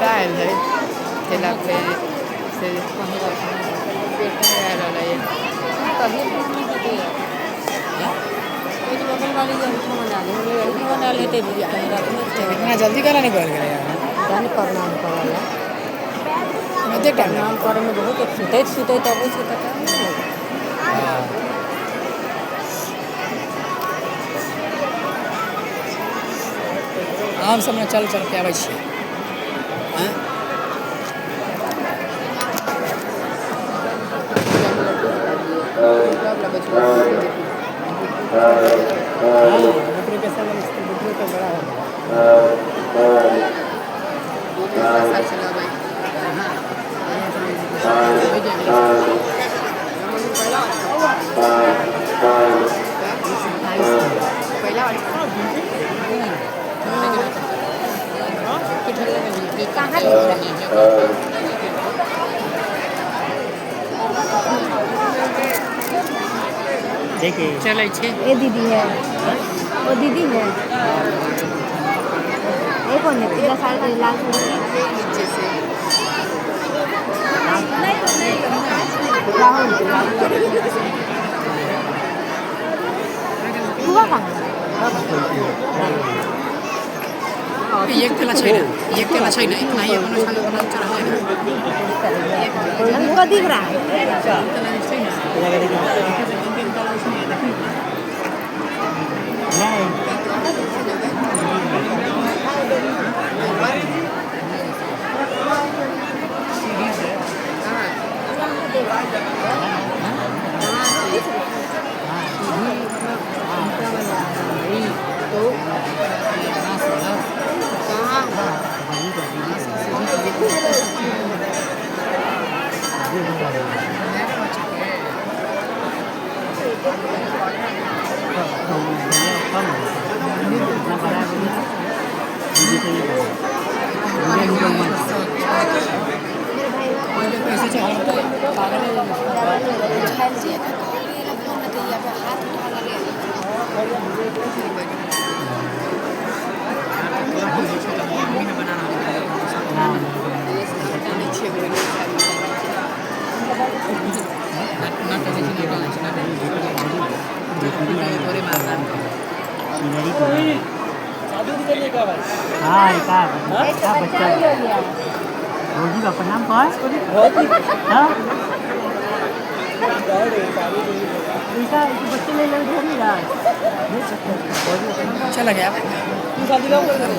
बेटा आयल है ठेला पे से बेटा आयल रहलै। कहियो नहीं हेतै। कोई बगल वाली जो बना ले, यही बना लेते दीदी, कहीं रखने थे। इतना जल्दी काला निकल गया यार? जाने प्रणाम करला। एते टाइम? प्रणाम करे में बहुत सुतैत सुतैत अबै छै तऽ टाइम नहि लगै। आराम से अपना चल चल के आबै छियै। आँय? हाँ, बुटरू के सब बुटरू के बड़ा हो गया। साल चलाबै। पहला कहाँ लिख रहा है? चलै छै। ये दीदी है, वो दीदी है। ये कौन है, पीला साड़ी, लाल साड़ी? नीचे से। राहुल हुआ कहाँ? एक तेला छैन, एक तेला छैन, इतना ही अपन छालो बनाउ चढ़ाउ। हमको दिख रहा है। तेला छैन, तीन तला छैन, देखिन। सीढ़ी से। तो कहाँ? पहिले कैसे चढ़ते पागल है। हाँ, का का बच्चा भौजी का प्रणाम कर। हाँ, ऐसा बच्चे ले ले नहीं रहा। चला गया। तू शादी कब कर?